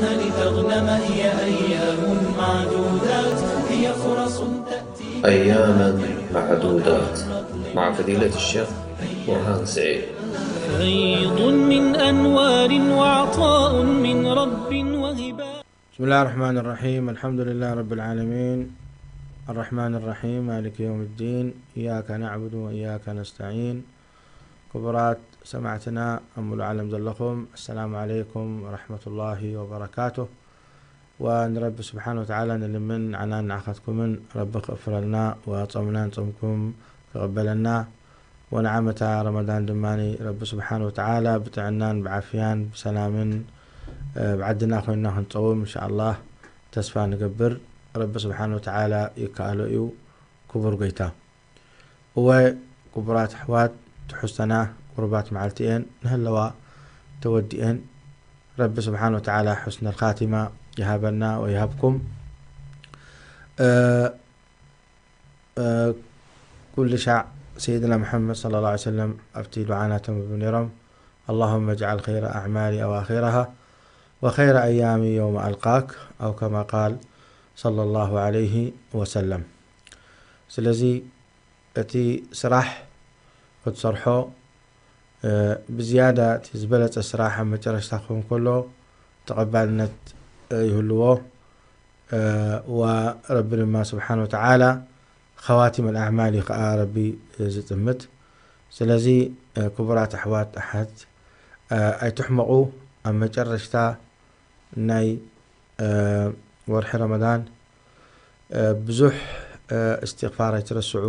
لتغنم هي أيام معدودات، هي فرص تأتي. أياما معدودات مع فضيلة الشيخ برهان سعيد. فيض من أنوار وعطاء من رب وهبات. بسم الله الرحمن الرحيم. الحمد لله رب العالمين. الرحمن الرحيم. مالك يوم الدين. إياك نعبد وإياك نستعين. ክቡራት ሰማዕትና ኣብ ሙሉእ ዓለም ዘለኹም፣ ኣሰላሙ ዓለይኩም ወረሕመቱላሂ ወበረካቱህ። ወንረቢ ስብሓን ወተዓላ ንልምን፣ ንዓናን ንዓኻትኩምን ረቢ ክቕፍረልና፣ ወጾምናን ጾምኩም ክቕበለና፣ ወንዓመታ ረመዳን ድማ ረቢ ስብሓን ወተዓላ ብጥዕናን ብዓፍያን ብሰላምን፣ እ፣ ብዓድና ኮይንና ክንጸውም እንሻኣላህ ተስፋ ንገብር። ረቢ ስብሓን ወተዓላ ይከኣሎ እዩ፣ ክቡር ጎይታ። እወ፣ ክቡራት ኣሕዋት፣ ትሕዝቶና ቁሩባት መዓልቲ እየን ንህለዋ ተወዲኤን። ረቢ ስብሓን ወተዓላ ሑስነል ኻቲማ ይሃበና ወይሃብኩም። እ፣ እ፣ ኩሉ ሻዕ ሰይድና መሓመድ ሰለላሁ ዐለይሂ ወሰለም ኣብቲ ዱዓ ናቶም ይብሉ ነይሮም፣ اللهم اجعل خير أعمالي أواخرها وخير أيامي يوم ألقاك، أو كما قال صلى الله عليه وسلم። ስለዚ እቲ ስራሕ ክትሰርሖ፣ እ፣ ብዝያዳ እቲ ዝበለጸ ስራሕ ኣብ መጨረሽታ ክኸውን ከሎ ተቐባልነት፣ እ፣ ይህልዎ። እ፣ ወረቢ ድማ ስብሓን ወተዓላ ኸዋቲም ኣልኣዕማል እዩ ኸዓ ረቢ ዝጥምት። ስለዚ፣ እ፣ ክቡራት ኣሕዋት ኣሓት፣ እ፣ ኣይትሕመቑ። ኣብ መጨረሽታ ናይ፣ እ፣ ወርሒ ረመዳን፣ እ፣ ብዙሕ፣ እ፣ እስትቕፋር ኣይትረስዑ፣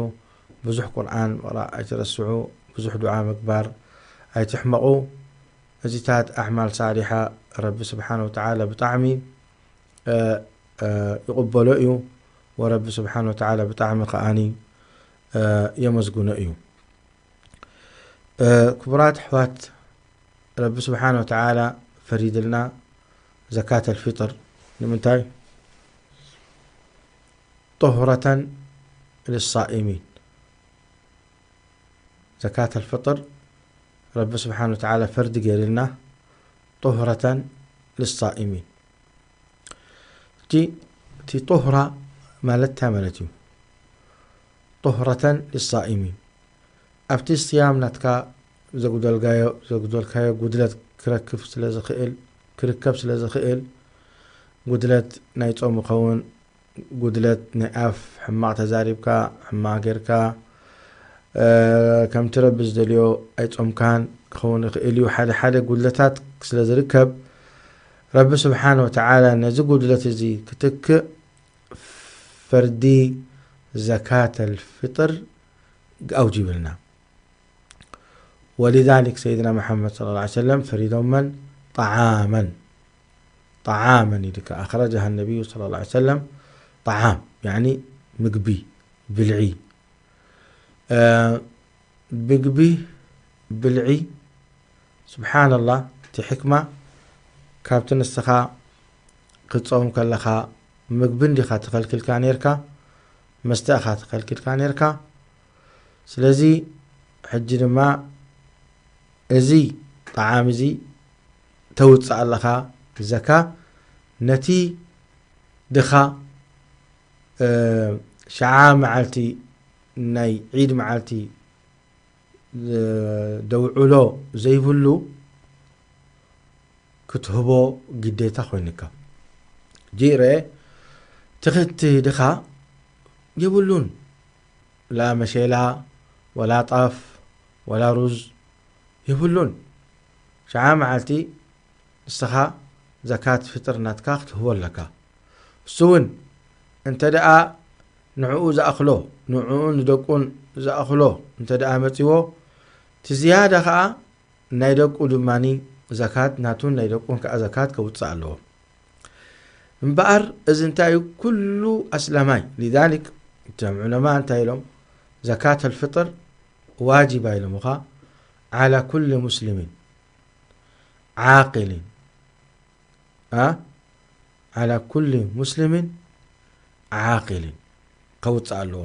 ብዙሕ ቁርኣን ምቕራእ ኣይትረስዑ፣ ብዙሕ ዱዓ ምግባር ኣይትሕመቑ። እዚታት ኣዕማል ሳሊሓ ረቢ ስብሓን ወተዓላ ብጣዕሚ፣ እ፣ እ፣ ይቕበሎ እዩ። ወረቢ ስብሓን ወተዓላ ብጣዕሚ ከኣኒ፣ እ፣ የመስግኖ እዩ። እ፣ ክቡራት ኣሕዋት፣ ረቢ ስብሓን ወተዓላ ፈሪድልና ዘካተል ፊጥር። ንምንታይ? ጡህረተን ልሳኢሚን። ዘካተል ፍጥር ረቢ ስብሓን ወተዓላ ፈርዲ ገይርልና፣ ጡህረተን ልሳኢሚን። እቲ፣ እቲ ጡህራ ማለት እንታይ ማለት እዩ? ጡህረተን ልሳኢሚን። ኣብቲ ስያም ናትካ ዘጉደልካዮ፣ ዘጉደልካዮ ጉድለት ክረክብ ስለ ዝኽእል፣ ክርከብ ስለ ዝኽእል፣ ጉድለት ናይ ጾም ይኸውን፣ ጉድለት ናይ ኣፍ፣ ሕማቕ ተዛሪብካ፣ ሕማቕ ጌርካ፣ እ፣ ከምቲ ረቢ ዝደልዮ ኣይጾምካን ክኸውን ይኽእል እዩ። ሓደ ሓደ ጉድለታት ስለ ዝርከብ፣ ረቢ ስብሓን ወተዓላ ነዚ ጉድለት እዚ ክትክእ ፈርዲ ዘካተል ፍጥር ኣውጅብልና። ወሊዛሊክ ሰይድና መሓመድ ሰለላሁ ዐለይሂ ወሰለም ፈሪዶመን ጠዓመን፣ ጠዓመን ኢሉ ከኣ ኣኽረጀሃ ነቢዩ ሰለላሁ ዐለይሂ ወሰለም። ጠዓም ያኒ ምግቢ፣ ብልዒ። እ፣ ምግቢ፣ ብልዒ። ስብሓንላህ፣ እቲ ሕክማ ካብቲ ንስኻ ክትጸውም ከለኻ ምግቢ እንዲኻ ተኸልኪልካ ኔርካ፣ መስተ ኢኻ ተኸልኪልካ ኔርካ። ስለዚ ሕጂ ድማ እዚ ጠዓም እዚ ተውፅእ ኣለኻ ዘካ፣ ነቲ ድኻ፣ እ፣ ሸዓ መዓልቲ ናይ ዒድ መዓልቲ፣ እ፣ ደውዕሎ ዘይብሉ ክትህቦ ግዴታ ኮይኑካ። ጂረ ትኽቲ ድኻ የብሉን። ላ መሸላ፣ ወላ ጣፍ፣ ወላ ሩዝ የብሉን። ሸዓ መዓልቲ ንስኻ ዘካት ፍጥር ናትካ ክትህቦ ኣለካ። እሱ እውን እንተ ደኣ ንዕኡ ዝኣኽሎ፣ ንዕኡን ንደቁን ዝኣኽሎ እንተ ደኣ መጺዎ፣ እቲ ዝያዳ ኸኣ ናይ ደቁ ድማኒ ዘካት ናቱን ናይ ደቁን ከኣ ዘካት ከውጽእ ኣለዎ። እምበኣር እዚ እንታይ እዩ? ኩሉ ኣስላማይ። ሊዛሊክ እቶም ዑለማ እንታይ ኢሎም? ዘካት ኣልፍጥር ዋጅባ ኢሎምኻ ዓላ ኩሊ ሙስሊሚን ዓቂሊን፣ ኣ፣ ዓላ ኩሊ ሙስሊሚን ዓቂሊን ከውፅእ ኣለዎ።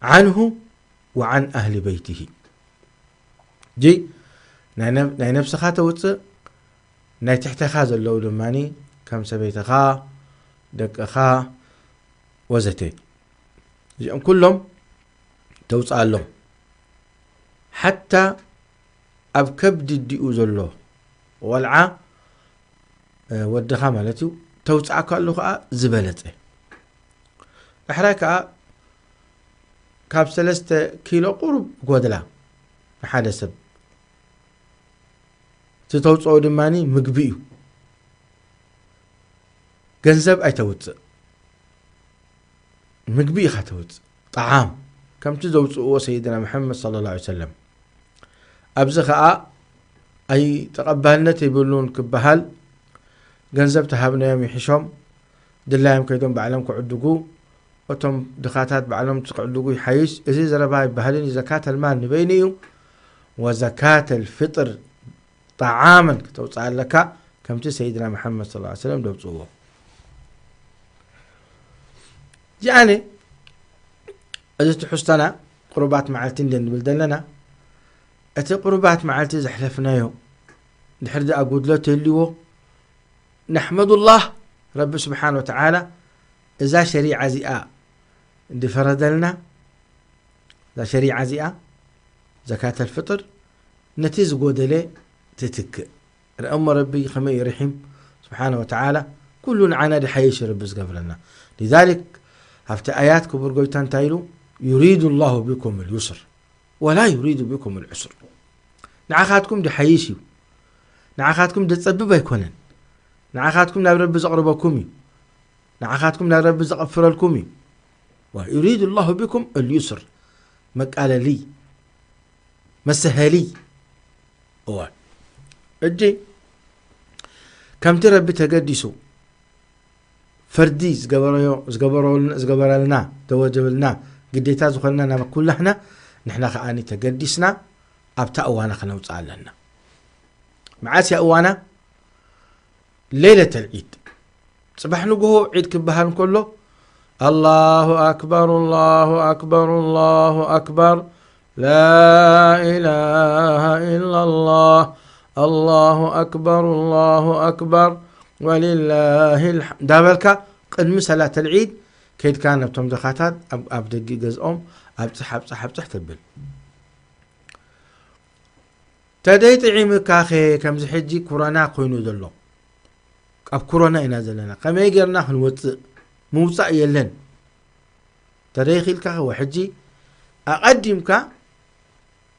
ዓንሁ ወዓን ኣህሊ በይትሂ። ጂ ናይ ነብ-፣ ናይ ነብስኻ ተውፅእ፣ ናይ ትሕተኻ ዘለዉ ድማ ከም ሰበይትኻ፣ ደቅኻ ወዘተ፣ እዚኦም ኩሎም ተውፅኣሎም። ሓታ ኣብ ከብዲ ኣዲኡ ዘሎ ቆልዓ፣ ወድኻ ማለት እዩ፣ ተውፅኣካሉ ከዓ ዝበለፀ። ዳሕራይ ከዓ ካብ ሰለስተ ኪሎ ቁሩብ ጎድላ ንሓደ ሰብ፣ እቲ ተውፅኦ ድማ ምግቢ እዩ። ገንዘብ ኣይተውፅእ፣ ምግቢ ኢኻ ተውፅእ። ጠዓም ከምቲ ዘውፅእዎ ሰይድና መሐመድ ሰለላሁ ዐለይሂ ወሰለም። ኣብዚ ኸዓ ኣይ ተቐባልነት የብሉን ክበሃል፣ ገንዘብ ተሃብናዮም ይሕሾም፣ ድላዮም ከይዶም ባዕሎም ክዕድጉ፣ እቶም ድኻታት ባዕሎም ክዕድጉ ይሓይሽ። እዚ ዘረባ ኣይበሃልን እዩ። ዘካተል ማል ንበይኑ እዩ። ወዘካተል ፍጥር ጠዓመን ክተውፅእ ኣለካ፣ ከምቲ ሰይድና መሓመድ ሰለላሁ ዐለይሂ ወሰለም ደውፅእዎ። ጃኣነ፣ እዚ ትሕዝቶና ቁሩባት መዓልቲ እንደ ንብል ዘለና፣ እቲ ቁሩባት መዓልቲ ዘሕለፍናዮ ድሕር ደኣ ጉድለት ተልዎ፣ ነሕመዱላህ፣ ረቢ ስብሓን ወተዓላ እዛ ሸሪዓ እዚኣ ድፈረደልና፣ እዛ ሸሪዓ እዚኣ፣ ዘካተል ፍጥር፣ ነቲ ዝጎደለ ትትክእ። ርአ እሞ ረቢ ከመይ እዩ ርሒም ስብሓነ ወተዓላ፣ ኩሉ ንዓና ድሓይሽ ረቢ ዝገብረና። ሊዛሊክ፣ ኣብቲ ኣያት ክቡር ጎይታ እንታይ ኢሉ? ዩሪዱ ላሁ ቢኩም ልዩስር ወላ ዩሪዱ ቢኩም ልዑስር። ንዓኻትኩም ድሓይሽ እዩ። ንዓኻትኩም ደጸብብ ኣይኮነን። ንዓኻትኩም ናብ ረቢ ዘቕርበኩም እዩ። ንዓኻትኩም ናብ ረቢ ዘቐፍረልኩም እዩ። ዩሪዱ ላሁ ቢኩም ልዩስር፣ መቃለሊ፣ መሰሀሊ። እዋ፣ እጂ ከምቲ ረቢ ተገዲሱ ፈርዲ ዝገበረዮ፣ ዝገበረልና፣ ዝገበረልና፣ ተወጀበልና፣ ግዴታ ዝኾነና ናብ ኩላህና፣ ንሕና ከኣኒ ተገዲስና ኣብታ እዋና ክነውፅኣ ኣለና። መዓስ እያ እዋና? ሌለተል ዒድ። ፅባሕ ንግሆ ዒድ ክበሃል እንከሎ፣ ኣላሁ ኣክበር፣ ኣላሁ ኣክበር፣ ኣላሁ ኣክበር፣ ላኢላሃ ኢላላህ፣ ኣላሁ ኣክበር፣ ኣላሁ ኣክበር፣ ወሊላሂ ልሓ-፣ እንዳበልካ ቅድሚ ሰላተል ዒድ ከይድካ ነብቶም ዘኻታት ኣብ፣ ኣብ ደጊ ገዝኦም ኣብፅሕ፣ ኣብፅሕ፣ ኣብፅሕ ተብል። ተደይ ጥዒምካኸ ከምዚ ሕጂ ኩሮና ኮይኑ ዘሎ? ኣብ ኩሮና ኢና ዘለና። ከመይ ጌርና ክንወፅእ? ምውፃእ የለን። ተደይ ኺልካኸ ወሕጂ ኣቐዲምካ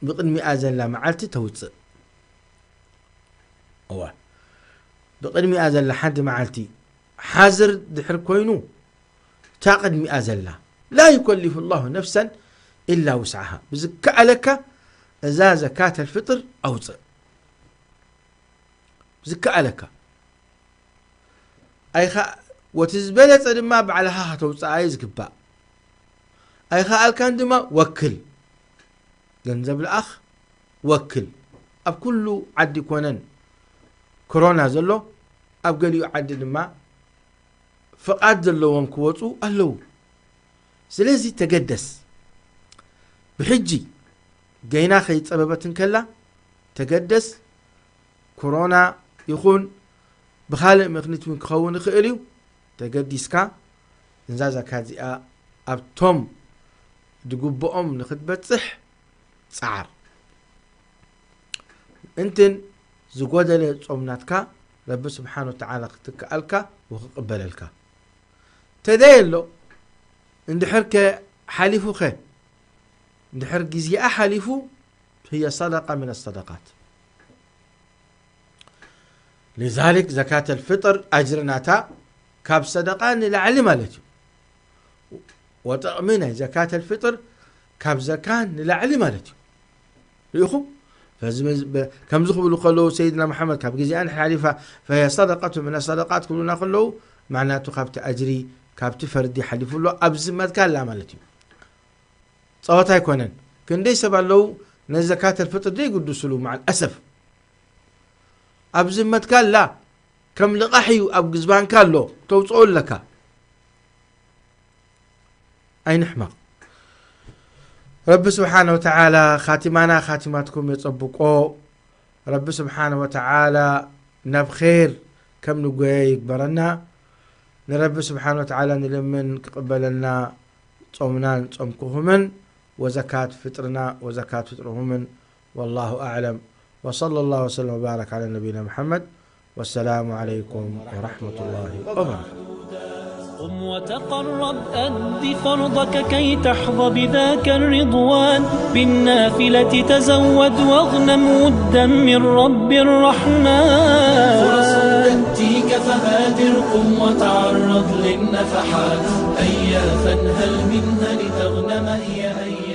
ብቕድሚኣ ዘላ መዓልቲ ተውፅእ። እዋ፣ ብቕድሚኣ ዘላ ሓንቲ መዓልቲ ሓዝር ድሕር ኮይኑ፣ እታ ቅድሚኣ ዘላ፣ ላ ዩከሊፉ ላሁ ነፍሰን ኢላ ውስዓሃ፣ ብዝከኣለካ እዛ ዘካተል ፍጥር ኣውፅእ። ብዝከኣለካ። ኣይኻ-፣ ወቲ ዝበለጸ ድማ ባዕልኻ ከተውፅኣ እዩ ዝግባእ። ኣይኸኣልካን ድማ ወክል። ገንዘብ ልኣኽ፣ ወክል። ኣብ ኩሉ ዓዲ ኮነን ኮሮና ዘሎ፣ ኣብ ገሊኡ ዓዲ ድማ ፍቓድ ዘለዎም ክወፁ ኣለዉ። ስለዚ ተገደስ። ብሕጂ ገይና ከይጸበበት እንከላ ተገደስ። ኮሮና ይኹን ብኻልእ ምኽኒት እውን ክኸውን ይኽእል እዩ። ተገዲስካ እንዛ ዘካት እዚኣ ኣብቶም ዝግብኦም ንኽትበጽሕ ጸዓር። እንትን ዝጎደለ ጾም ናትካ ረቢ ስብሓን ወተዓላ ክትከኣልካ ወክቕበለልካ። ተደየሎ እንድሕር ከ ሓሊፉ ኸ? እንድሕር ግዜኣ ሓሊፉ፣ ህየ ሰደቃ ምን ሰደቃት። ሊዛሊክ ዘካተል ፍጥር ኣጅሪ ናታ ካብ ሰደቃ ንላዕሊ ማለት እዩ። ወጠቕሚ ናይ ዘካተል ፍጥር ካብ ዘካ ንላዕሊ ማለት እዩ። ርኢኹም? ፈዚ መዝ-፣ በ-፣ ከምዚ ክብሉ ከለዉ ሰይድና መሓመድ ካብ ግዜኣን ሓሊፋ፣ ፈያ ሰደቃቱ ምን ሰደቃት ክብሉና ከለዉ፣ ማዕናቱ ካብቲ ኣጅሪ፣ ካብቲ ፈርዲ ሓሊፉ ኣሎ፣ ኣብ ዝመትካ ኣላ ማለት እዩ። ጸወታ ኣይኮነን። ክንደይ ሰብ ኣለዉ ነዚ ዘካተል ፍጥር ደይግድስሉ፣ መዓል ኣሰፍ። ኣብ ዝመትካ ኣላ፣ ከም ልቓሕ እዩ፣ ኣብ ግዝባንካ ኣሎ፣ ተውጽኦ ኣለካ። ኣይንሕመቕ። ረቢ ስብሓነ ወተዓላ ኻቲማና ኻቲማትኩም የጸብቆ። ረቢ ስብሓነ ወተዓላ ናብ ኸይር ከም ንጎየ ይግበረና። ንረቢ ስብሓን ወተዓላ ንልምን ክቕበለልና ጾምናን ጾምኩኹምን ወዘካት ፍጥርና ወዘካት ፍጥርኹምን። ወላሁ ኣዕለም። ወሰለ ላሁ ወሰለም ወባረክ ዓላ ነቢና ሙሓመድ። ወሰላሙ ዓለይኩም ወረሕመቱላሂ ወበረካቱ። قم وتقرب، أد فرضك كي تحظى بذاك الرضوان. بالنافلة تزود واغنم ودا من رب الرحمن. فرص تأتيك فبادر، قم وتعرض للنفحات. هيا فانهل منها لتغنم هي أيام.